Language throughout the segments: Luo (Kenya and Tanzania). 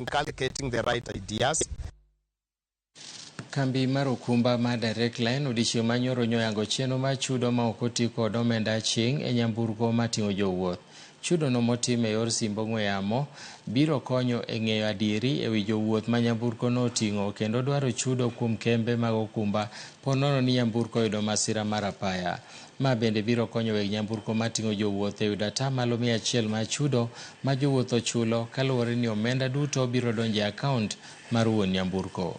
Inculcating the right ideas. Kambi mar okumba mar Direct Line odiechieng' ma nyoro nyoyango chenro mar chudo ma ok oti kod omenda aching' e nyamburko mating'o jowuoth. Chudo no motim e yor simb ong'we yamo biro konyo e ng'eyo adieri ewi jowuoth ma nyamburko no oting'o kendo dwaro chudo kuom kembe mag okumba po nono ni nyamburko oyudo masira mar apaya. Ma bende biro konyo weg nyamburko mating'o jowuoth e yudo 100% mar chudo ma jowuoth ochulo kaluwore ni omenda duto biro donjo e akaont mar wuon nyamburko.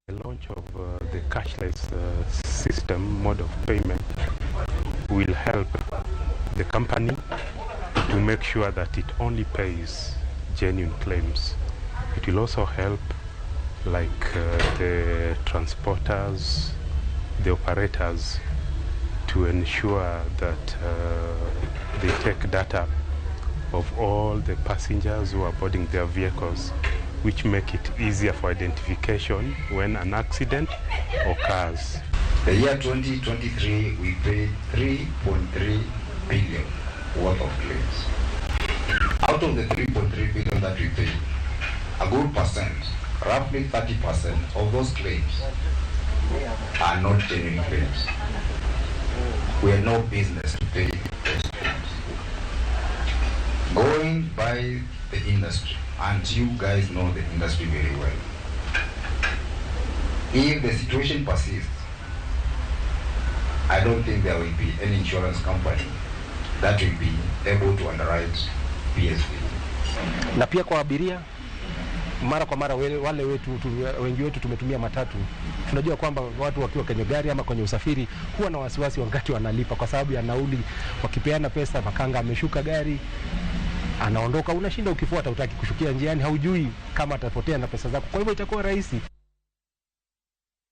The launch of the cashless system mode of payment will help the company to make sure that it only pays genuine claims. It will also help the transporters, the operators, to ensure that they take data of all the passengers who are boarding their vehicles, which make it easier for identification when an accident occurs. The year 2023, we paid 3.3 billion worth of claims. Out of the 3.3 billion that we paid, a good percent, roughly 30% of those claims are not genuine claims. We have no business to pay those claims. Going by the industry, and you guys know the industry very well, if the situation persists, I don't think there will be any insurance company that will be able to underwrite PSV. Na pia kwa abiria, mara kwa mara wale wetu, wengi wetu tumetumia matatu, tunajua kwamba watu wakiwa kwenye gari ama kwenye usafiri huwa na wasiwasi wakati wanalipa kwa sababu ya nauli. Wakipeana pesa, makanga ameshuka gari anaondoka, unashinda ukifuata, hutaki kushukia njiani, haujui kama atapotea na pesa zako. Kwa hivyo itakuwa rahisi.